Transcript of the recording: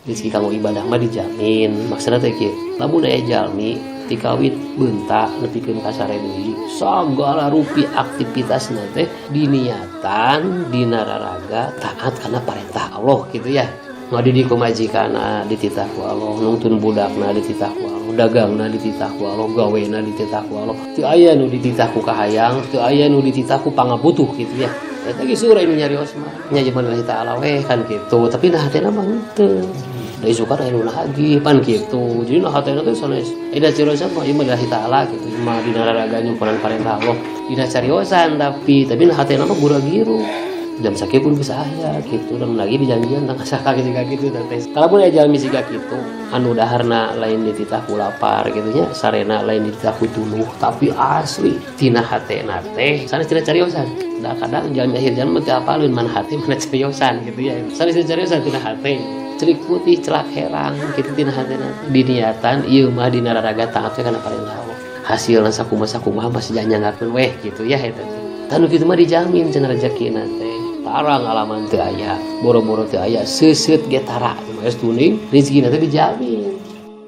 Rezeki kanggo ibadah mah dijamin. Maksudna teh kieu, lamun aya jalmi ti kawit beunta nepikeun ka sare deui, sagala rupi aktivitasna teh diniatan dina raraga taat kana parentah Allah gitu ya. Ngadidik pamajikanna dititah ku Allah, nungtun budakna dititah ku Allah, dagangna dititah ku Allah, gawena dititah ku Allah. Teu aya nu dititah ku kahayang, teu aya nu dititah ku pangabutuh gitu ya. Eta ge surah ini nyarios mah nya zaman lillahi ta'ala weh kan gitu, tapi nah hatena mah henteu. Da isukan aya nu nagih pan gitu. Jadi nah hatena teh sanes ida cariosan mah ieu mah lillahi ta'ala gitu, mah dina raraga nyumponan parentah Allah dina cariosan, tapi nah hatena mah gura-giru jam sakieu pun bisa aya gitu dan lagi dijanjian tanggal saka gitu gitu teh. Kalau pun aya jalmi siga kitu anu daharna lain dititah ku lapar gitu nya, sarena lain dititah ku tunduh, tapi asli tina hatena teh sanes tina cariosan. Da kadang jalmi akhir zaman teu apaleun mana hate mana cariosan gitu ya. Sanes tina cariosan, tina hate celik putih celak herang gitu tina hatena teh diniatan ieu mah dina raraga taat kana parentah Allah, hasilna sakumaha sakumaha masih janyangakeun weh gitu ya. Eta teh tanu kitu mah dijamin cenah rezekina teh. Tara ngalaman teu aya, boro-boro teu aya, seuseut ge tara, geus tuning rezekina teh dijamin.